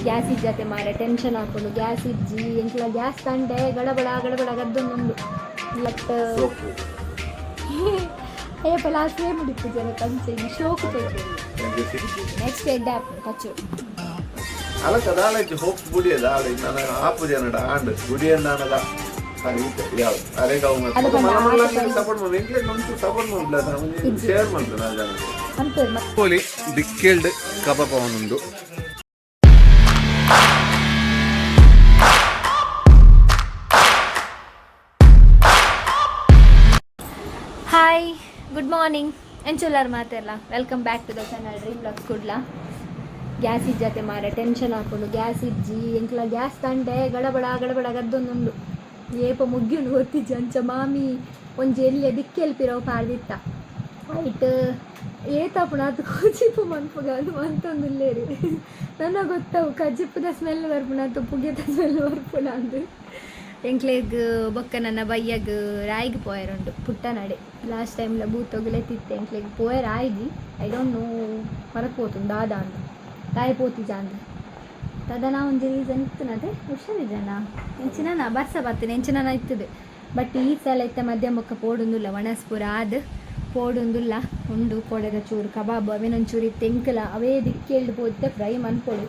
Gas ಇಜ್ಜತೆ ಮಾರೆ, tension ಹಾಕೊಂಡು. Gas ಇಜ್ಜಿ ಎಂಕ್ಲ. ಗ್ಯಾಸ್ ತಂಡೆ ಗಡಬಡ ಗಡಬಡ ಗದ್ದೊಂದುಂಡು. But soap. Ayyappa, last same ಮುಡಿಪು ಜನ ಕಂಚೆ ಶೋಕು. ನೆಕ್ಸ್ಟ್ ಎಡ್ ಆ್ಯಪ್ ಕಚ್ಚು. ಅಲಕ ದಾಳ ಇಜ್ಜಿ, ಹೋಪ್ಸ್ ಬುಡಿಯ ದಾಳ. ನಾನು ಆಪು ಜನಡ ಆಂಡ್ ಗುಡಿಯ ನಾನದ ಯಾವ ಅರೆ. ಅದು ಪಂಡ ಆಟ. ಸಪೋರ್ಟ್ ಮಾಡಿ, ಎಂಕ್ಲೆಗ್ ಒಂಚೂರು ಸಪೋರ್ಟ್ ಮಾಡ್ಲ, ಶೇರ್ ಮಾಡ್ಲ ನಾಲ್ ಜನ. ಅಂತ. ಕೋಲಿ ದಿಕ್ಕೇಲ್ಡ್ ಕಬಾಬ್ ಅವನುಂಡು. ಹಾಯ್, ಗುಡ್ ಮಾರ್ನಿಂಗ್. ಎಂಚುಲ್ಲಾರ್ ಮಾತೆಲ್ಲ? Welcome back to the channel dream blogs Kudla. Gas ಇಜ್ಜತೆ ಮಾರೆ, ಟೆನ್ಷನ್ ಹಾಕೊಂಡು. ಗ್ಯಾಸ್ ಇಜ್ಜಿ ಎಂಕ್ಲ. ಗ್ಯಾಸ್ ತಂಡೆ ಗಡಬಡ ಗಡಬಡ ಗದ್ದೊಂದುಂಡು. ಏಪ ಮುಗ್ಯುಂಡು ಗೊತ್ತಿಜ್ಜಿ. ಅಂಚ ಮಾಮಿ ಒಂಜಿ ಎಲ್ಲಿಯ ದಿಕ್ಕೆಲ್ ಪಿರವು ಪಾಡ್ದಿತ್ತ. ಐಟ್ ಏತಾಪುಣ ಅದು ಕಜಿಪು ಮನ್ಪುಗ ಅದು ಮಂತೊಂದುಲ್ಲೇರಿ. ನನ್ನ ಗೊತ್ತವು ಕಜಿಪುದ ಸ್ಮೆಲ್ ಬರ್ಪುಣ ಅದು ಪುಗೆತ ಸ್ಮೆಲ್ ಬರ್ಪುಣ ಅಂದು. ಎಂಕ್ಲೆಗ್ ಬೊಕ್ಕ ನನ್ನ ಬಯ್ಯಗ್ ರಾಯಿಗ್ ಪೋಯರುಂಡು ಪುಟ್ಟನಡೆ. ಲಾಸ್ಟ್ ಟೈಮ್ಲ ಬೂತೊಗಲೆ ತಿತ್ತೆ. ಎಂಕ್ಲೆಗ್ ಪೋಯರ್ ಆಯ್ಜಿ. I don't know, ಮರತ್ ಪೋತುಂಡು ದಾದ ಅಂದ್, ದಾಯ ಪೋತಿಜ ಅಂದ್. ತದನ ಒಂಜಿ ರೀಸನ್ ಇತ್ತು. ಹುಷಾರಿಜನ ಎಂಚಿನ ಬರ್ಸ ಬತ್ತಿನ ಎಂಚಿನ ಇತ್ತದು. ಬಟ್ ಈ ಸಲ ಇತ್ತ ಮಧ್ಯ ಬೊಕ್ಕ ಪೋಡುಂದುಲ್ಲ. ಒಣಸ್ಪುರ ಆದ್ ಪೋಡುಂದುಲ್ಲ. ಉಂಡು ಕೋಡೆದ ಚೂರು ಕಬಾಬ್ ಅವೇನೊಂಚೂರು ಇತ್ತು. ಎಂಕಲ ಅವೇ ದಿಕ್ಕೇಳ್ದು ಪೋತೆ. ಫ್ರೈ ಮನ್ಪೊಡು.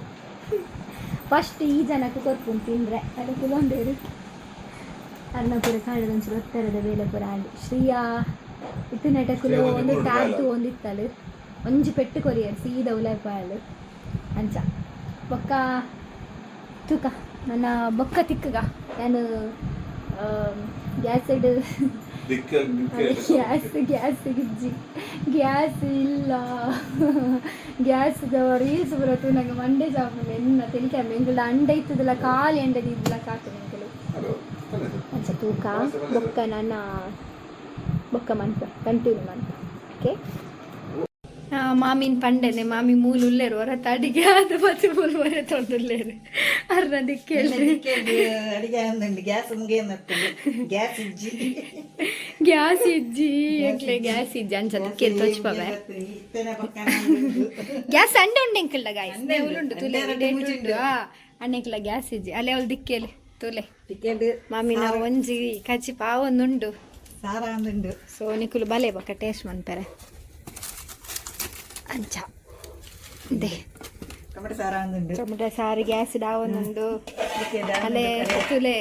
ಫಸ್ಟ್ ಈ ಜನಕ್ಕೆ ಕೊರ್ಪುಂಡು ತಿಂದ್ರೆ. ಅದು ಕುಲೊಂದೇರು ಅರ್ನಪುರ ಕಾಡದ ಒಂಚೂರು ಒತ್ತರದ ಬೇಲೆ ಪೂರ ಆಂಡ್. ಶ್ರೀಯಾ ಇತ್ತಿನಟಕುಲು ಒಂದು ಟ್ಯಾಗ್ ಒಂದಿತ್ತಲು. ಒಂಜಿ ಪೆಟ್ಟು ಕೊರಿಯರ್, ಸೀದಾ ಉಲಾಯ್ಪಾಯಲು. ಅಂಚ ಬೊಕ್ಕ ತೂಕ, ನನ್ನ ಬೊಕ್ಕ ತಿಕ್ಕಗ. ನಾನು ಗ್ಯಾಸ್ ಸೈಡ್ ಗ್ಯಾಸ್ ಗ್ಯಾಸ್ ಗಿಜ್ಜಿ, ಗ್ಯಾಸ್ ಇಲ್ಲ. ಗ್ಯಾಸ್ ರೀಲ್ಸ್ ಬರತ್ತು ನಂಗೆ ಮಂಡೆ ಜಾಪುಂಡು. ಎನ್ನ ತೆಲಿಕೆ ಎಂಕುಲ ಅಂಡ ಇತ್ತದಲ್ಲ, ಖಾಲಿ ಅಂಡ ಇದ್ದಲ್ಲ ಕಾತು ಎಂಕುಲು. ಅಂಚ ತೂಕ, ಬೊಕ್ಕ ನನ್ನ ಬೊಕ್ಕ ಮನ್ಪ ಕಂಟಿನ್ಯೂ ಮನ್ಪ. ಓಕೆ, ಮಾಮಿನ ಪಂಡೆನೆ. ಮಾಮಿ ಮೂಲು ಉಲ್ಲೇರು ಹೊರತ ಅಡಿಗೆ ಅದು ಮತ್ತೆ ಮೂಲು ಹೊರ ತೊಂದುಲ್ಲೇರು ಅರ್ನ ದಿಕ್ಕೇಳ್ರಿ. ಅಡಿಗೆ ಅಂದುಂಡು. ಗ್ಯಾಸ್ ಮುಗಿಯನ್ನತ್ತುಂಡು, ಗ್ಯಾಸ್ ಇಜ್ಜಿ. ಗ್ಯಾಸ್ ಇಜ್ಜಿ ಎಂಕ್ಲೆ, ಗ್ಯಾಸ್ ಇಜ್ಜಿ. ಅಂಚ ದಿಕ್ಕೇಲ್ ತೊಚ್ಪವೆ. ಇತ್ತನೆ ಪಕ್ಕನ. ಗ್ಯಾಸ್ ಅಂಡ ಉಂಡು ಎಂಕಲ್ಡ ಗಾಯ್ಸ್, ಉಂಡು ತುಲೆ ಉಂಡು. ಅಣ್ಣೆಕ್ಲ ಗ್ಯಾಸ್ ಇಜ್ಜಿ. ಅಲ್ಲೇ ಅವಳು ದಿಕ್ಕೇಲಿ ತುಲೆ. ಟಿಕೆಟ್. ಮಾಮಿ ನಾವು ಒಂಜಿ ಕಚಿ ಪಾವೊಂದುಂಡು. ಸಾರ ಅಂದುಂಡು. ಸೊ ನಿಕುಲು ಬಲೆ ಬೊಕ್ಕ ಟೇಸ್ಟ್ ಮನ್ಪೆರೆ. ಅಂಚ they. Tomato ಸಾರ ಅಂದುಂಡು. ಟೊಮೆಟೊ ಸಾರು ಗ್ಯಾಸ್ ಡಾವೊಂದುಂಡು. ಅಲೆ ತುಲೆ.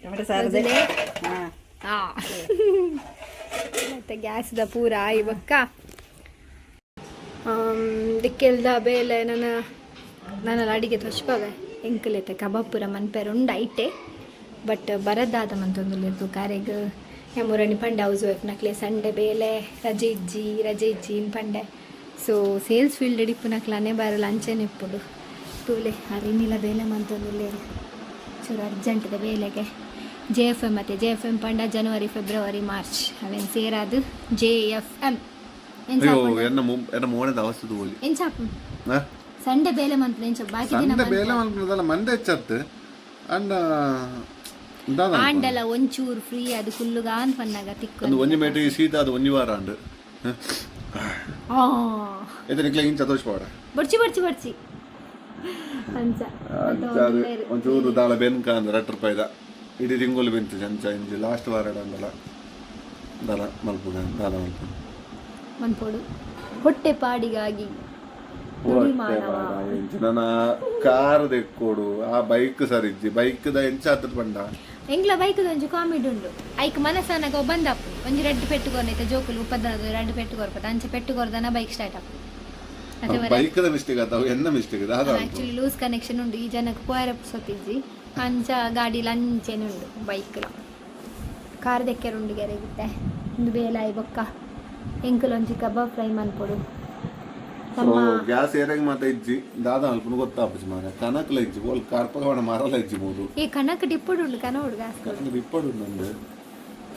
ಟೊಮೆಟೊ ಸಾರು. ತುಲೆ. ಹಾ. ಹಾ, ಮತ್ತೆ ಗ್ಯಾಸ್ದ ಪೂರ ಆಯಿ ಬೊಕ್ಕ ದಿಕ್ಕೆಲ್ದ ಬೇಲೆ. ನನ್ನ ನನ್ನ ಅಡಿಗೆ ತೊಚ್ಪವೆ. ಎಂಕುಲೈತೆ ಕಬಾಬ್ ಪೂರ ಮನ್ಪೆರೆ ಉಂಡು ಐಟೆ. ಬಟ್ ಬರದ್ದಾದ ಮಂತೊಂದುಲ್ಲೆರ್ ಕಾರೆಗ್. ಮುರಣಿ ಪಂಡೆ, ಹೌಸ್ ವೈಫ್ ನಕ್ಲೆ ಸಂಡೆ ಬೇಲೆ ರಜೆ ಇಜ್ಜಿ, ರಜೆ ಇಜ್ಜಿ ಇನ್ ಪಂಡೆ. ಸೊ ಸೇಲ್ಸ್ ಫೀಲ್ಡ್ ಇಪ್ಪುನಕ್ಲಾನೆ ಬರಲ್ಲ, ಅಂಚೆನೆ ಇಪ್ಪುಡು. ತೂಲೆ, ಅರಿನಿಲ ಬೇಲೆ ಮಂತೊಂದುಲ್ಲೆರ್. ಚೂರು ಅರ್ಜೆಂಟ್ದ ಬೇಲೆಗೆ ಜೆ ಎಫ್ ಎಮ್. ಮತ್ತು ಜೆ ಎಫ್ ಎಮ್ ಪಂಡ ಜನವರಿ, ಫೆಬ್ರವರಿ, ಮಾರ್ಚ್ ಅವೇನು ಸೇರಾದು ಜೆ ಎಫ್ ಎಮ್. ಅಯ್ಯೋ, ಎನ್ನ ಎನ್ನ ಮೋಣದ ಅವಸ್ಥೆ ತೋಲಿ. ಎಂಚ ಸಂಡೆ ಬೇಲೆ ಮಂತ್ಲ ಎಂಚ ಬಾಕಿ ದಿನ? ಸಂಡೆ ಬೇಲೆ ಮಲ್ಪುನದಲ್ಲ, ಮಂಡೆ ಹೆಚ್ಚತ್ತು ಅಂಡ. ಆಂಡಲ ಒಂಚೂರು ಫ್ರೀ ಅದು ಕುಲ್ಲುಗಾನ್ ಪನ್ನಾಗ ತಿಕ್ಕು. ಒಂದು ಒಂಜಿ ಮೇಟಿ ಶೀತ ಅದು ಒಂಜಿ ವಾರ ಅಂಡ್. ಆ. ಇದು ನಿಕ್ಲೆ ಇಂಚ ತೋಚ್ಪಾಡ. ಬಡ್ಚಿ ಬಡ್ಚಿ ಬಡ್ಚಿ ಅಂಚ. ಒಂಚೂರು ದಾಳ ಬೆನ್ಕ ಅಂದ್ 2 ರೂಪಾಯಿದ ಇಡೀ ತಿಂಗಳು ಬೆಂತು. ಅಂಚ ಇಂಚ ಲಾಸ್ಟ್ ವಾರ ಅಂದಲ್ಲ, ದಾಲ ಮಲ್ಪುಗ, ದಾಲ ಮಲ್ಪು. ಮನ್ಪೋಡು ಹೊಟ್ಟೆ ಪಾಡಿಗಾಗಿ ದುಡಿ ಮಾನವ. ನನ್ನ ಕಾರ್ ದೆಕ್ಕೋಡು, ಆ ಬೈಕ್ ಸರಿಜ್ಜಿ. ಬೈಕ್ ದ ಎಂಚ ಆತದ ಪಂಡ. ಎಂಗ್ಲ ಬೈಕ್ ಒಂಜಿ ಕಾಮಿಡಿ ಉಂಡು. ಐಕ್ ಮನಸ್ಸನಗ ಬಂದಪ್ಪು ಒಂಜಿ ರೆಡ್ ಪೆಟ್ಟು ಕೊರ್ನೈತೆ. ಜೋಕುಲು ಉಪದ್ರದ ರೆಡ್ ಪೆಟ್ಟು ಕೊರ್ಪದ, ಅಂಚ ಪೆಟ್ಟು ಕೊರ್ದನ ಬೈಕ್ ಸ್ಟಾರ್ಟ್ ಆಪು. ಬೈಕ್ the mistake ಆತ, ಎನ್ನ ಮಿಸ್ಟೇಕ್ ದಾದ? ಆಕ್ಚುಲಿ ಲೂಸ್ ಕನೆಕ್ಷನ್ ಉಂಡು. ಈ ಜನಕ್ಕೆ ಪೋಯರ ಸೊತ್ತಿಜ್ಜಿ. ಅಂಚ ಗಾಡಿ ಲಂಚೇನೆ ಉಂಡು ಬೈಕ್ಲ. ಕಾರ್ ದೆಕ್ಕೆರ್ ಉಂಡು ಗೆರೆಗಿತ್ತೆ. ಒಂದು ಬೇಲಾಯಿ ಬೊಕ್ಕ ಎಂಕುಲು ಒಂಜಿ ಕಬಾಬ್ ಫ್ರೈ ಮನ್ಪೊಡು ನಮ್ಮ. ಗ್ಯಾಸ್ ಏರಾಗ ಮಾತ ಇಜ್ಜಿ. ದಾದ ಮಲ್ಪುನು ಗೊತ್ತಾಪುಜಿ ಮಾರ. ಕನಕ್ಲ ಇಜ್ಜಿ, ಓಲ್ ಕಾರ್ಪಗವಣ ಮರಲ ಇಜ್ಜಿ ಮೂಲು. ಈ ಕಣಕ್ ಡಿಪ್ಪುಡು ಉಂಡು, ಕನೋಡು ಗ್ಯಾಸ್. ಕನಕ್ ಇಪ್ಪಡು ನಂದು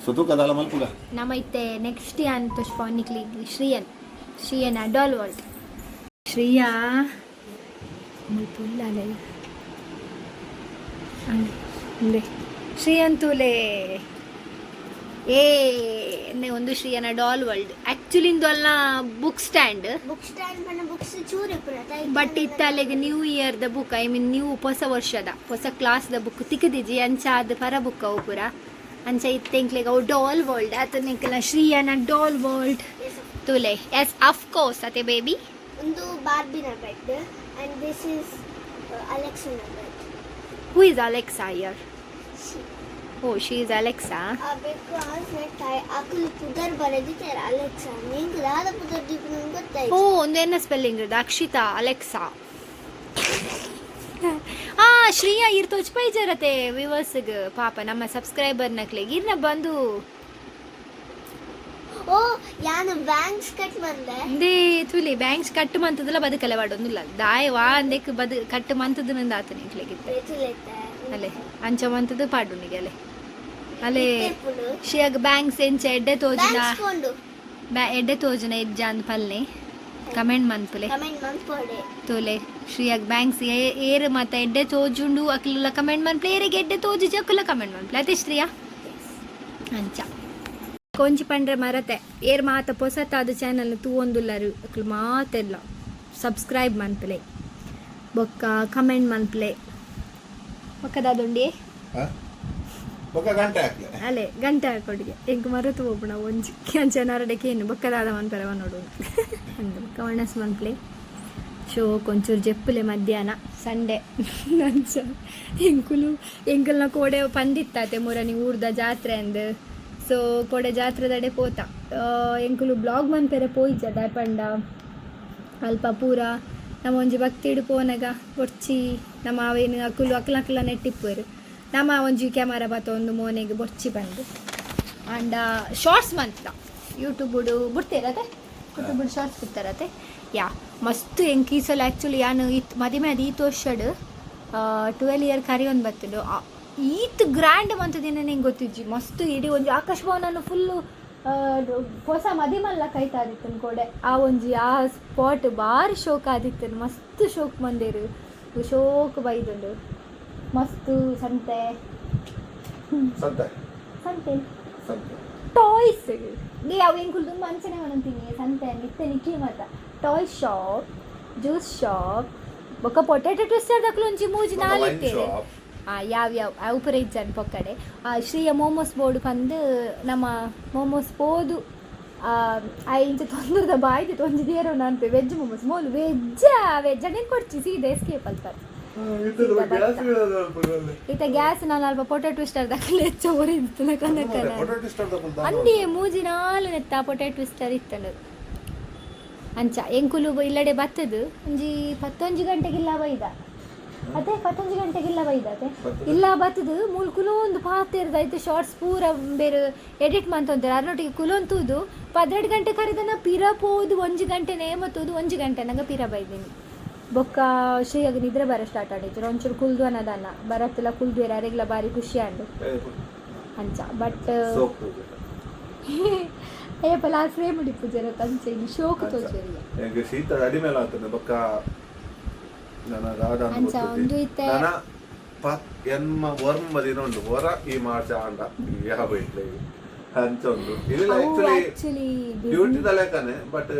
ಸೊತುಕ ದಾಲ ಮಲ್ಪುಗ. ನಮ್ಮ ಇತ್ತೆ ನೆಕ್ಸ್ಟ್ ಯಾನ್ ಪುಷ್ಪಾನಿಕ್ಲಿ ಶ್ರೀಯನ್, ಶ್ರೀಯನ್ ಅಡಾಲ್ ವರ್ಲ್ಡ್. ಶ್ರೀಯಾ ಮುಲ್ಪುಲ್ಲಾಲೆ ಉಂದೆ ಶ್ರೀಯನ್ ತೂಲೆ. ಏ ಒಂದು ಶ್ರೀಯನ ಡಾಲ್ ವರ್ಲ್ಡ್. ಆಕ್ಚುಲಿ ಇಂದು ಅಲ್ಲ, ಬುಕ್ ಸ್ಟ್ಯಾಂಡ್. ಬುಕ್ ಸ್ಟ್ಯಾಂಡ್ ಪಂಡ ಬುಕ್. ಬುಕ್ಸ್ ಚೂರು ಇಪ್ಪುನತ. ಬಟ್ ಇತ್ತಲೆಗ್ new year the book, I mean new ಹೊಸ ವರ್ಷದ ಹೊಸ ಕ್ಲಾಸ್ ದ ಬುಕ್ ತಿಕ್ಕದಿಜಿ. ಅಂಚ ಅದು ಪರ ಬುಕ್ ಅವು ಪೂರ. ಅಂಚ ಇತ್ತೆ ಎಂಕ್ಲೆಗ್ ಅವು ಡಾಲ್ ವರ್ಲ್ಡ್ ಅತ ಎಂಕ್ಲ ಶ್ರೀಯನ ಡಾಲ್ ವರ್ಲ್ಡ್ ತುಲೆ. ಎಸ್, ಅಫ್ ಕೋರ್ಸ್ ಅತೆ ಬೇಬಿ. ಒಂದು ಬಾರ್ಬಿನ ಬೆಡ್ ಅಂಡ್ this is ಅಲೆಕ್ಸನ bed. Who is Alexa here? Oh, she is Alexa. Because ಅಕುಲು ಪುದರ್ ಬರೆದಿದ್ದಾರೆ ಅಲೆಕ್ಸಾ. ನಿಂಗೆ ದಾದ ಪುದರ್ ದೀಪ ನಂಗೆ ಓ. ಗೊತ್ತಾಯ್ತು. ಒಂದು ಎನ್ನ ಸ್ಪೆಲ್ಲಿಂಗ್? ಅಕ್ಷಿತಾ ಅಲೆಕ್ಸಾ. ಆ ಶ್ರೀಯಾ ಇರ್ ತೋಚ್ಪೈಜರತೆ ವಿವರ್ಸ್ಗ್ ಪಾಪ ನಮ್ಮ ಸಬ್ಸ್ಕ್ರೈಬರ್ ನಕ್ಲೆಗ್ ಇರ್ನ ಬಂದು. ಓ, ಯಾನು ಬ್ಯಾಂಕ್ಸ್ ಕಟ್ ಬಂದೆ. ಇಂದೇ ತುಲಿ ಬ್ಯಾಂಕ್ಸ್ ಕಟ್ಟು ಮಂತದಲ್ಲ ಬದುಕಲೆ ವಾಡೊಂದಿಲ್ಲ ದಾಯ ವಾ ಅಂದೆಕ್ ಬದು ಕಟ್ಟು ಮಂತದ ನಂದು ಆತನ ಇಂಕ್ಲೆಗಿತ್ತೆ. ಬೇತುಲೈತೆ. ಅಲೆ ಅಂಚ ಮಂತದ ಪಾಡುನಿಗೆ ಅಲೆ ಅಲೆ. ಇಪ್ಪುಂಡು. ಶ್ರೀಯಾಗ ಬ್ಯಾಂಕ್ಸ್ ಎಂಚ ಎಡ್ಡೆ ತೋಜುನ? ಬ್ಯಾಂಕ್ಸ್ ಕೊಂಡು. ಎಡ್ಡೆ ತೋಜುನ ಎಜ್ಜ ಅಂದ್ ಪಲ್ನೆ ಕಮೆಂಟ್ ಮನ್ಪುಲೆ. ಕಮೆಂಟ್ ಮನ್ಪೋಡೆ. ತೋಲೆ, ಶ್ರೀಯಾಗ್ ಬ್ಯಾಂಕ್ಸ್ ಏರು ಮತ್ತ ಎಡ್ಡೆ ತೋಜುಂಡು ಅಕ್ಲೆಲ್ಲ ಕಮೆಂಟ್ ಮನ್ಪ್ಲೆ, ಏರಿಗೆ ಎಡ್ಡೆ ತೋಜುಜಿ ಅಕ್ಲೆಲ್ಲ ಕಮೆಂಟ್ ಮನ್ಪ್ಲೆ ಅತೆ ಶ್ರೀಯಾ. ಅಂಚ ಕೊಂಚಿ ಪಂಡ್ರೆ ಮರತೆ ಏರ್ ಮಾತ ಪೊಸತಾದ ಚಾನಲ್ ತೂವೊಂದುಲ್ಲರು ಅಕ್ಲು ಮಾತೆಲ್ಲ ಸಬ್ಸ್ಕ್ರೈಬ್ ಮನ್ಪಲೆ, ಬೊಕ್ಕ ಕಮೆಂಟ್ ಮನ್ಪಲೆ. ಬೊಕ್ಕದಾದುಂಡಿ. ಬೊಕ್ಕ ಗಂಟೆ ಹಾಕ್ಲೆ. ಅಲೆ ಗಂಟೆ ಹಾಕೊಡಿಗೆ ಎಂಕ್ ಮರೆತು ಹೋಗುಣ ಒಂಜಿ ಅಂಚ ನರಡಕ್ಕೆ ಏನು ಬೊಕ್ಕದಾದ ಮನ್ಪೆರವ ನೋಡು ಅಂದ್ ಬೊಕ್ಕ ಒಣಸ್ ಮನ್ಪ್ಲೆ. ಶೋ ಕೊಂಚೂರು ಜೆಪ್ಪುಲೆ ಮಧ್ಯಾಹ್ನ ಸಂಡೆ. ಅಂಚ ಎಂಕುಲು ಎಂಕಲ್ನ ಕೋಡೆ ಪಂದಿತ್ತಾತೆ ಮುರನಿ ಊರ್ದ ಜಾತ್ರೆ ಅಂದ್. ಸೊ ಕೋಡೆ ಜಾತ್ರೆದಡೆ ಪೋತ. ಎಂಕುಲು ಬ್ಲಾಗ್ ಮನ್ಪೆರೆ ಪೋಯಿಜ ದಾಯಪಂಡ ಅಲ್ಪ ಪೂರ ನಮ್ಮ ಒಂಜಿ ಭಕ್ತಿಡು ಪೋನಗ ಬೊರ್ಚಿ ನಮ್ಮ ಅವೇನು ಅಕುಲು ಅಕ್ಲ ಅಕ್ಲ ನೆಟ್ಟಿಪ್ಪುವೆರು. ನಮ್ಮ ಒಂಜಿ ಕ್ಯಾಮರಾ ಬತ್ತ ಒಂದು ಮೋನೆಗೆ ಬೊರ್ಚಿ ಬಂದು ಆಂಡ ಶಾರ್ಟ್ಸ್ ಮಂತ ಯೂಟ್ಯೂಬುಡು ಬಿಡ್ತೀರತೆ, ಯೂಟ್ಯೂಬುಡು ಶಾರ್ಟ್ಸ್ ಬಿಡ್ತಾರತೆ. ಯಾ, ಮಸ್ತ್ ಎಂಕ್ ಈ ಸಲ ಆ್ಯಕ್ಚುಲಿ ಯಾನು ಇತ್ತು ಮದಿಮೆ ಅದು ಈತ್ ವರ್ಷಡ್ 12 ಇಯರ್ ಕರಿಯೊಂದು ಬತ್ತುಂಡು. ಈತ್ ಗ್ರ್ಯಾಂಡ್ ಮಂತದಿನ ನಿಂಗೆ ಗೊತ್ತಿಜ್ಜಿ. ಮಸ್ತ್ ಇಡೀ ಒಂಜಿ ಆಕಾಶ ಭವನ ಫುಲ್ಲು ಹೊಸ ಮದಿಮಲ್ಲ ಕೈತಾದಿತ್ತು ಕೋಡೆ. ಆ ಒಂಜಿ ಆ ಸ್ಪಾಟ್ ಭಾರಿ ಶೋಕ್ ಆದಿತ್ತು. ಮಸ್ತ್ ಶೋಕ್ ಮಂದಿರು ಶೋಕ್ ಬೈದುಂಡು. ಮಸ್ತ್ ಸಂತೆ. ಸಂತೆ. ಸಂತೆ. ಸಂತೆ. ಟಾಯ್ಸ್ ನೀ ಅವು ಎಂಕುಲು ತುಂಬ ಅಂಚನೆ ಒಂತೀನಿ ಸಂತೆ ಇತ್ತೆ ನಿಕ್ಕಿ ಮಾತ ಟಾಯ್ ಶಾಪ್, ಜ್ಯೂಸ್ ಶಾಪ್, ಬೊಕ್ಕ ಪೊಟ್ಯಾಟೊ ಟ್ವಿಸ್ಟರ್ ದಕ್ಲು ಒಂಜಿ ಮೂಜಿ ಬೊಕ್ಕ ನಾಲ್ wine ಇತ್ತೇರು. shop. ಆ ಯಾವ ಯಾವ ಅವು ಪೂರ ಇಜ್ಜನ್ ಪೊಕ್ಕಡೆ. ಆ ಶ್ರೀಯ ಮೋಮೋಸ್ ಬೋರ್ಡ್ ಪಂದು ನಮ್ಮ ಮೋಮೋಸ್ ಪೋದು ಆ ಇಂಚ ತೊಂದರದ ಬಾಯ್ದಿತ್ತು ಒಂಜಿ ದೇರೋ ಅನ್ಪೆ veg momos Molu veg veg ಅಣ್ಣೆ ಕೊಡ್ಚಿ ಸೀದಾ ಎಸ್ಕೇಪ್ ಅಲ್ಪ. ಇತ್ತ ಗ್ಯಾಸ್ ನಾನು ಅಲ್ಪ ಪೊಟ್ಯಾಟೊ ಟ್ವಿಸ್ಟರ್ ದಕ್ಲು ಹೆಚ್ಚ ಒರಿದಿತ್ತು ಕನಕನ ಅಂದಿ ಮೂಜಿ ನಾಲ್ ನೆತ್ತ ಪೊಟ್ಯಾಟೊ ಟ್ವಿಸ್ಟರ್ ಇತ್ತಂಡು. ಅಂಚ ಎಂಕುಲು ಇಲ್ಲಡೆ ಬತ್ತದು ಒಂಜಿ ಪತ್ತೊಂಜಿ ಗಂಟೆಗಿಲ್ಲ ಬೈದ ಅದೇ ಪತ್ತೊಂಜಿ ಗಂಟೆಗಿಲ್ಲ ಬೈದ ಅದೇ. ಬತ್ತದು. ಇಲ್ಲ ಬತ್ತದು ಮೂಲು ಕುಲೊಂದು ಪಾತೆರ್ದ ಐತೆ ಶಾರ್ಟ್ಸ್ ಪೂರ ಬೇರೆ ಎಡಿಟ್ ಮಂತೊಂತಾರೆ. ಅರ್ನೊಟ್ಟಿಗೆ ಕುಲೊಂತೂದು 12 ಗಂಟೆ ಕರೆದನ ಪಿರ ಪೋದು ಒಂಜಿ ಗಂಟೆ ನೇಮತ್ತೋದು ಒಂಜಿ ಗಂಟೆ ನಂಗೆ ಪಿರ ಬೈದಿನಿ. ಬೊಕ್ಕ ಶ್ರೀಯಾಗ ನಿದ್ರೆ ಬರ ಸ್ಟಾರ್ಟ್ ಆಡಿದ್ರು. ಒಂಚೂರು ಕುಲ್ದು ಅನ್ನದನ್ನ ಬರತ್ತೆಲ್ಲ ಕುಲ್ದು ಅರೆಗ್ಲ ಬಾರಿ ಖುಷಿ ಆಂಡು. ಅಂಚ ಬಟ್ ಅಯ್ಯಪ್ಪ ಲಾಸ್ಟ್ ಫ್ರೇಮ್ ಉಡಿಪು ಜರ ತಂಚೆ ಇಲ್ಲಿ ಶೋಕ್ ತೋಚೇರಿಯ. ಎಂಕ್ ಶೀತ ಅಡಿಮೇಲೆ ಆಗ್ತದೆ. ಬೊಕ್ಕ ನನ್ನ ದಾದ ಅಂಚ ಒಂದು ಇತ್ತೆ. ನನ್ನ ಪತ್ ಎನ್ಮ ಒರ್ಮ ದಿನ ಉಂಡು ಹೊರ ಈ ಮಾರ್ಚ್ ಆಂಡ ಯಾವ ಇಟ್ಲೆ ಅಂಚ ಉಂಡು ಇಲ್ಲ. ಆಕ್ಚುಲಿ ಆಕ್ಚುಲಿ ಡ್ಯೂಟಿ ಲೆಕ್ಕನೆ ಬಟ್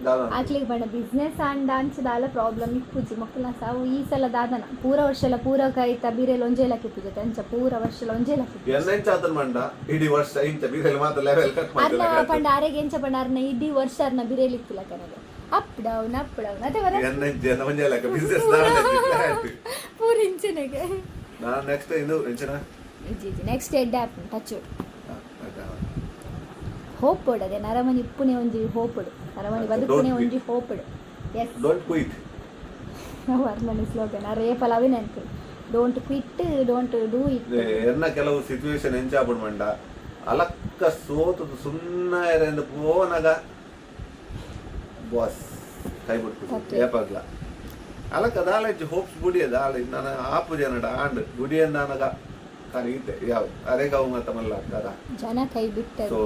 ದಾದ. ಆಕ್ಲಿಗೆ ಬಣ್ಣ ಬಿಸ್ನೆಸ್ ಅಂಡ ಅಂಚದಾಲ ಪ್ರಾಬ್ಲಮ್ ಇಪ್ಪುಜಿ ಮಕ್ಕಳ ಸಾವು. ಈ ಸಲ ದಾದನ ಪೂರ ವರ್ಷ ಎಲ್ಲ ಪೂರ ಕೈತ ಬೀರೆಲ್ ಒಂಜೇ ಲಕ್ಕಿ ಪೂಜೆ ಅಂಚ ಪೂರ ವರ್ಷ ಎಲ್ಲ ಒಂಜೇ ಲಕ್ಕಿ. ಎನ್ನ ಆತನ ಮಂಡ ಇಡೀ ವರ್ಷ ಇಂಚ ಬೀರಲ್ಲಿ ಮಾತ್ರ ಲೆವೆಲ್ ಕಟ್ ಅರ್ನ ಮಾಡ್ತಾರೆ. ಪಂಡ ಅರೆಗೆ ಎಂಚ ಪಂಡ ಅರ್ನ ಇಡೀ ವರ್ಷ ಅರ್ನ ಬಿರೇಲಿ ಇತ್ತಿಲ್ಲ ಕನಗೆ ಅಪ್ ಡೌನ್ ಅಪ್ ಡೌನ್ ಅದೇ ಬರ. ಎನ್ನ ಇಂಚ ಒಂಜೇ ಲೆಕ್ಕ ಬಿಸ್ನೆಸ್. ಪೂರ ಇಂಚನೆಗೆ. ನಾನು ನೆಕ್ಸ್ಟ್ ಇದು ಎಂಚಿನ. ಇಜ್ಜಿ ಇಜ್ಜಿ, ನೆಕ್ಸ್ಟ್ ಎಡ್ ಆ್ಯಪ್ ಟಚ್ ಹೋಪ್ ಅದೇ ನರಮನಿ ಇಪ್ಪುನೆ ಒಂಜಿ ಹೋಪುಡು ನರಮನಿ ಬದುಕುನೆ Don't ಒಂಜಿ ಹೋಪುಡು ಎಸ್. Don't quit. ನಾವು ಅರ್ಮನಿ ಸ್ಲೋಗನ್ ಅರೆ ಪಲಾವಿ ನೆನ್ಪು don't quit, don't do it. ಎನ್ನ ಕೆಲವು ಸಿಚುವೇಶನ್ ಎಂಚಾಪುಂಡು ಮಂಡ ಅಲಕ್ಕ ಸೋತುದು ಸುನ್ನ ಎರೆಂದು ಪೋನಗ ಬಾಸ್ ಕೈ ಬಿಟ್ಟು ತಪ್ಪೆ. ಏಪಾಗ್ಲ ಅಲಕ್ಕ ದಾಲ ಹೋಪ್ಸ್ ಬುಡಿಯ ದಾಲ ನಾನು ಆಪು ಜನಡ ಆಂಡ್ ಬುಡಿಯಂದಾನಗ ಕರೀತೆ ಯಾವ ಅರೆಗವು ಮತ್ತ ಮಲ್ಲ ದಾದ. ಜನ ಕೈ ಬಿಟ್ಟರು. ಸೊ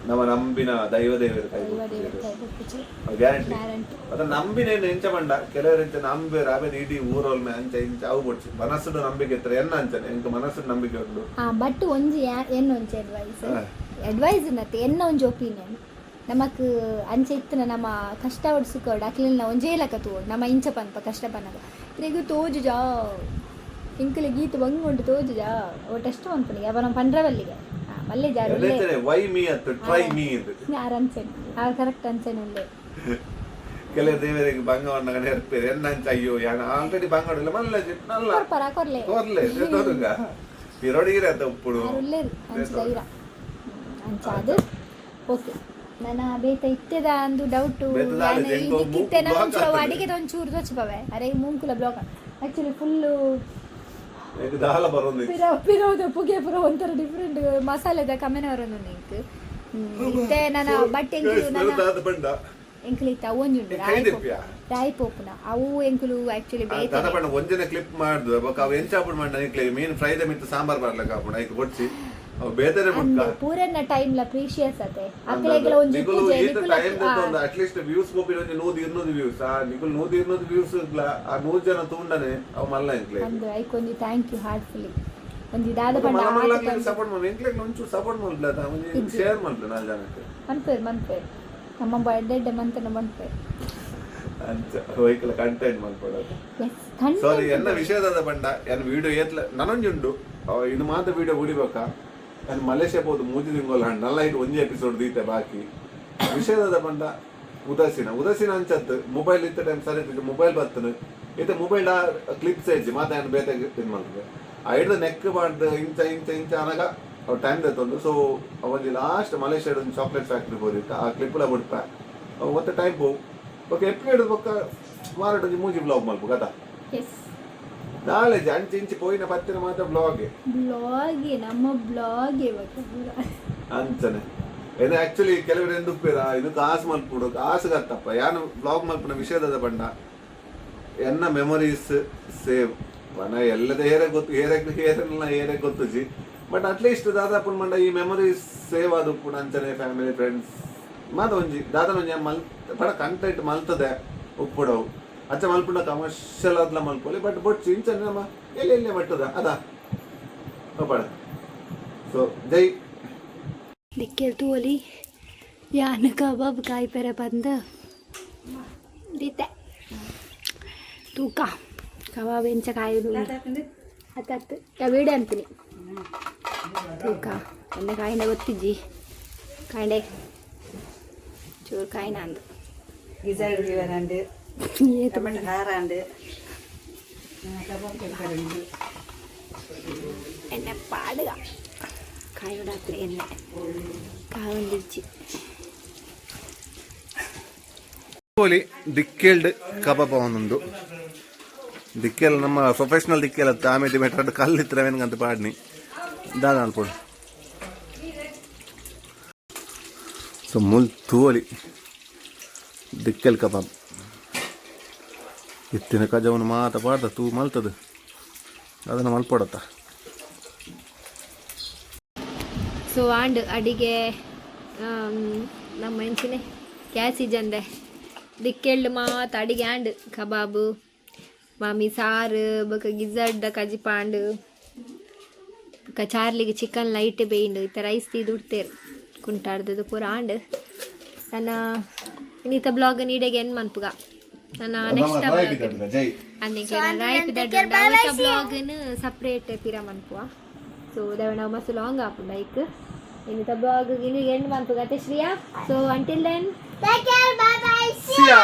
ನಮ್ಮ ನಂಬಿನ ದೈವ ದೇವರು ಕೈ ದೈವ ದೇವರು ಕೈ ಬಿಟ್ಟು. ಗ್ಯಾರಂಟಿ. ಗ್ಯಾರಂಟಿ. ಮತ್ತೆ ನಂಬಿನ ಎಂಚ ಮಂಡ ಕೆಲವರು ಎಂಚ ನಂಬೇರು ಆಮೇಲೆ ಇಡೀ ಊರೊಲ್ಮೆ ಅಂಚ ಇಂಚ ಅವು ಬೊಡ್ಚಿ ಮನಸ್ಸುಡು ನಂಬಿಕೆ ಇತ್ತಾರೆ ಎನ್ನ ಅಂಚನೆ ಎಂಕ ಮನಸ್ಸುಡು ನಂಬಿಕೆ ಉಂಡು. ಹಾ, ಬಟ್ ಒಂಜಿ ಎನ್ನ ಒಂಜಿ ಅಡ್ವೈಸ್. ಹಾ. ಅಡ್ವೈಸ್ ನತ್ತೆ ಎನ್ನ ಒಂಜಿ ಒಪಿನಿಯನ್. ನಮಕ್ ಅಂಚೆ ಇತ್ತಿನ ನಮ್ಮ ಕಷ್ಟ ಒಡ್ಸುಕೋಡು ಅಕ್ಲೆನ ಒಂಜೇ ಲೆಕ್ಕ ತೂವೊಡು. ನಮ್ಮ ಇಂಚ ಪನ್ಪ ಕಷ್ಟ ಪನ್ನಗ ಇರೆಗ್ ತೋಜುಜಾ, ಎಂಕುಲು ಗೀತ ಬಂಗ ಉಂಟು ತೋಜುಜಾ. ಓ ಟೆಸ್ಟ್ ಮನ್ಪುನಿಗೆ ಅವ ನಮ್ಮ ಪಂಡ್ರವಲ್ಲಿಗೆ ಮಲ್ಲೆ ಜಾರು. ವೈ ಮೀ ಅತ್ತು, ಟ್ರೈ ಮೀ ಇದು. ಆರ್ ಅನ್ಸೇನ್, ಆರ್ ಕರೆಕ್ಟ್ ಅನ್ಸೇನ್ ಉಲ್ಲೆ. ಕೆಲವು ದೇವರಿಗೆ ಬಂಗವನ್ನ ನೆರ್ಪೇರು ಎನ್ನಂಚ. ಅಯ್ಯೋ, ಯಾನ ಆಲ್ರೆಡಿ ಬಂಗಡಿಲ್ಲ ಮಲ್ಲ ನಲ್ಲ. ಕೊರ್ಪರ ಕೊರ್ಲೆ. ಕೊರ್ಲೆ ತೋರುಗ ಪಿರೊಡಿಗಿರ ಅಂತ ಉಪ್ಪುಡು. ಆರ್ ಉಲ್ಲೇರು ಅಂಚ ಧೈರ್ಯ ಅಂಚ ಅದು. ಓಕೆ, ನನ್ನ ಬೇತ ಇತ್ತೆದ ಅಂದು ಡೌಟು. ಬೇತೆ ದಾಲ ಎಂಕೋ ಮೂಂಕು ಇತ್ತೆ block ಒಂಚೂರು ಆಗ್ತದೆ. ಅಡಿಗೆದ ಒಂಚೂರು ತೋಚಿಪವೆ. ಅರೆ, ಮೂಂಕುಲ ಬ್ಲಾಕ್ ಆಕ್ಚುಲಿ ಫುಲ್ಲು. ಎಂಕ್ ದಾಲ ಬರೋದು. ಪಿರ ಪಿರೋದ ಪುಗೆ ಪುರ ಒಂಥರ ಡಿಫ್ರೆಂಟ್ ಮಸಾಲೆದ ಕಮ್ಮಿನ ಬರೋದು ಎಂಕ್. ಇತ್ತೆ ನನ್ನ ಬಟ್ ಎಂಕುಲು ನನ್ನ ದಾದ ಬಂಡ. ಎಂಕುಲು ಇತ್ತೆ ಅವು ಒಂಜಿ ಉಂಡು ಕೈ ದಿಪ್ಪ್ಯಾ? ರಾಯಿ ಪೋಪುನ ಅವು. ಎಂಕುಲು ಆಕ್ಚುಲಿ ದಾದ ಬೇತೆ ಪಂಡ ಒಂದಿನ ಕ್ಲಿಪ್ ಮಾಡುದು ಬೊಕ ಅವು ಎಂಚ ಆಪುಂಡು ಮಂಡ. ನಿಕ್ಲೆ ಮೀನ್ ಫ್ರೈದ ಮಿತ್ತು ಸಾಂಬಾರ್ ಬರ್ಲಕ್ಕ ಆಪುಂಡು, ಐಕ್ ಬೊಡ್ಚಿ ಅವು ಬೇತೆನೆ ಬುಡ್ಕ. ಅಂದು ಪೂರನ್ನ ಟೈಮ್ ಲ ಪ್ರೀಶಿಯಸ್ ಅತೆ. ಅಕ್ಲೆಗ್ಲ ಒಂಜಿ ನಿಕುಲು ಪೂಜೆ ಈತ ನಿಕುಲ ಟೈಮ್ ದೆತ್ತೊಂದು ಅಟ್ಲೀಸ್ಟ್ ವ್ಯೂಸ್ ಪೋಪಿನ ಒಂಜಿ 100 200 ವ್ಯೂಸ್. ಆ ನಿಕುಲು 100 200 ವ್ಯೂಸ್ ಆ 100 ಜನ ತೂಂಡನೆ ಅವು ಮಲ್ಲ ಎಂಕ್ಲೆ. ಅಂದು ಐಕ್ ಒಂಜಿ thank you ಹಾರ್ಟ್ಫುಲಿ. ಒಂಜಿ ದಾದ ಪಂಡ ಮಲ್ಲ ಆತ್ ಪಂಡ. ಸಪೋರ್ಟ್ ಮಲ್ಪು ಎಂಕ್ಲೆಗ್, ಒಂಚೂರು ಸಪೋರ್ಟ್ ಮಲ್ಪಲ, ಒಂಜಿ ಶೇರ್ ಮಲ್ಪಲ ನಾಲ್ ಜನಕ್ಕೆ. ಮನ್ಪೇರ್ ಮನ್ಪೇರ್, ನಮ್ಮ ಎಡ್ಡೆ ಮಂತನ ಮನ್ಪೇರ್. ಅಂಚ ವೆಹಿಕಲ್ ಕಂಟೆಂಟ್ ಮಲ್ಪಡೋದು. ಎಸ್. ಸಾರಿ, ಎನ್ನ ವಿಷಯದ ಬಂಡ ಎನ್ ವಿಡಿಯೋ ಏತ್ಲ ನನೊಂಜಿ ಉಂಡು. ಅವ ಇದು ಮಾತ್ರ ವಿಡಿಯೋ ಉಡಿಬೇಕ. ನಾನು ಮಲೇಷ್ಯಾ ಪೋದು ಮೂಜಿ ತಿಂಗಳು ಹಣ್ಣು ನಲ್ಲ ಇಟ್ಟು ಒಂಜಿ ಎಪಿಸೋಡ್ ದೀತೆ ಬಾಕಿ. ವಿಷಯದ ಬಂಡ ಉದಾಸೀನ ಉದಾಸೀನ ಅಂಚತ್ತು. ಮೊಬೈಲ್ ಇತ್ತ ಟೈಮ್ ಸರಿ ಮೊಬೈಲ್ ಬರ್ತದೆ. ಇತ್ತೆ ಮೊಬೈಲ್ ಕ್ಲಿಪ್ಸ್ ಐಜಿ ಮಾತ ಏನು ಬೇತೆ ಇದು ಮಾಡ್ತದೆ. ಆ ಹಿಡ್ದು ನೆಕ್ ಮಾಡ್ದು ಇಂಚ ಇಂಚ ಇಂಚ ಅನಗ ಅವು ಟೈಮ್ ದೆತ್ತೊಂದು. ಸೊ ಒಂಜಿ ಲಾಸ್ಟ್ ಮಲೇಷ್ಯಾದ ಒಂದು ಚಾಕ್ಲೇಟ್ ಫ್ಯಾಕ್ಟ್ರಿ ಹೋದಿತ್ತು, ಆ ಕ್ಲಿಪ್ಲ ಬಿಡ್ಪ. ಅವು ಮತ್ತೆ ಟೈಮ್ ಪೋವು. ಓಕೆ, ಎಪಿಸೋಡ್ ಬೊಕ್ಕ ಮಾರಾಟ ಒಂಜಿ ಮೂಜಿ ಬ್ಲಾಗ್ ಮಲ್ಪ ಕಥಾ. ಎಸ್. ನಾಳೆ ಅಂಚೆ ಇಂಚಿ ಪೋಯಿನ ಪತ್ತಿನ ಮಾತ್ರ ಬ್ಲಾಗ್. ಬ್ಲಾಗ್, ನಮ್ಮ ಬ್ಲಾಗ್ ಪೂರ. ಅಂಚನೆ ಇದು ಆಕ್ಚುಲಿ ಕೆಲವರು ಎಂದುಪ್ಪೇರ, ಇದು ಕಾಸು ಮಲ್ಪುಡು, ಕಾಸು ಗತ್ತಪ್ಪ. ಯಾನು ಬ್ಲಾಗ್ ಮಲ್ಪುನ ವಿಷಯದ ಬಂಡ ಎನ್ನ ಮೆಮೊರೀಸ್ ಸೇವ್ ವನ ಎಲ್ಲದ ಏರೆ ಗೊತ್ತು, ಏರೆ ಏರೆಲ್ಲ ಏರೆ ಗೊತ್ತುಜಿ. ಬಟ್ ಅಟ್ಲೀಸ್ಟ್ ದಾದಾಪುನ್ ಮಂಡ ಈ ಮೆಮೊರೀಸ್ ಸೇವ್ ಆದುಪ್ಪುಡು. ಅಂಚನೆ ಫ್ಯಾಮಿಲಿ ಫ್ರೆಂಡ್ಸ್ ಮಾತ ಒಂಜಿ ದಾದನ ಒಂಜಿ ಮಲ್ ಪಡ ಕಂಟೆಂಟ್ ಮಲ್ತದೆ ಉಪ್ಪುಡವು. ಅಚ್ಚ ಮಲ್ಪುಂಡ ಕಮರ್ಷಿಯಲ್ ಆದ್ಲ ಮಲ್ಪೊಲಿ, ಬಟ್ ಬೊಡ್ಚಿ ಇಂಚನೆ ನಮ್ಮ ಎಲ್ಲಿ ಎಲ್ಲೇ ಮಟ್ಟದ ಅದ ಪಡ. ಸೊ ಜೈ. ದಿಕ್ಕೆಲ್ ತೂವಲಿ, ಯಾನ್ ಕಬಾಬ್ ಕಾಯಿ ಪೆರೆ ಬಂದು ದೀತೆ. ತೂಕ ಕಬಾಬ್ ಎಂಚ ಕಾಯುದು. ಅತ್ತ ಅತ್ತು ವೀಡಿಯೋ ಅಂತೀನಿ. ತೂಕ ಎನ್ನ ಕಾಯಿನ ಗೊತ್ತಿಜ್ಜಿ, ಕಾಂಡೆ ಚೂರು ಕಾಯಿನ ಅಂದು. ಗಿಜಾಡ್ ವರಂಡು. ಏತು? ಟೊಮೆಟೊ ಖಾರ ಅಂಡು, ಕಬಾಬ್ ಕೊಡ್ತಾರೆ. ಎಣ್ಣೆ ಪಾಡುಗ ಕಾಯೋಡಾತ್ರೆ ಎಣ್ಣೆ ಕಾವೊಂದಿಜ್ಜಿ. ಕೋಲಿ ದಿಕ್ಕೇಲ್ಡ್ ಕಬಾಬ್ ಒಂದೊಂದು ದಿಕ್ಕೇಲ್ ನಮ್ಮ ಪ್ರೊಫೆಷನಲ್ ದಿಕ್ಕೇಲ್ ಅತ್ತ. ಆಮೇಲೆ ಬೆಟ್ರ ಕಲ್ಲು ಇತ್ರ ಪಾಡ್ನಿ ದಾದ ಅನ್ಪೋಡು. ಸೊ ಮುಲ್ ತೂವಲಿ ದಿಕ್ಕೇಲ್ ಕಬಾಬ್ ಇತ್ತಿನ ಕಜವನು ಮಾತ ಪಾಡ್ದ ತೂ ಮಲ್ತದ ಅದನ್ನು ಮಲ್ಪೊಡತ್ತ. ಸೊ ಆಂಡ್ ಅಡಿಗೆ ನಮ್ಮ ಎಂಚಿನೆ ಕ್ಯಾಸಿಜಂದೆ ದಿಕ್ಕೆಳ್ಳು ಮಾತ ಅಡಿಗೆ ಆಂಡ್. ಕಬಾಬು, ಮಾಮಿ ಸಾರು, ಬೊಕ ಗಿಝರ್ಡ್ ಕಜಿಪಾಂಡು, ಬೊಕ ಚಾರ್ಲಿಗೆ ಚಿಕನ್ ಲೈಟ್ ಬೇಯಿಂಡು. ಇತ್ತ ರೈಸ್ ತೀದು ಉಡ್ತೇರು ಕುಂಟಾಡ್ದದು ಪೂರ ಆಂಡ್. ನನ್ನ ಇನ್ನಿತ ಬ್ಲಾಗ್ ನೀಡೆಗೆ ಎನ್ ಮನ್ಪುಗ ನನ್ನ ನೆಕ್ಸ್ಟ್ ಜೈ. ಬ್ಲಾಗ್ನು ಸಪ್ರೇಟ್ ಪಿರ ಮನ್ಪುವ. ಸೊ ದವಣ ಮಸ್ತ್ ಲಾಂಗ್ ಆಪುಂಡು ಲೈಕ್. ಇನ್ನಿತ ಬ್ಲಾಗ್ ಇನ್ನು ಎಂಡ್ ಮನ್ಪುಗ ಅತ್ತೆ Shriya. So until then Take care, bye bye. See ya.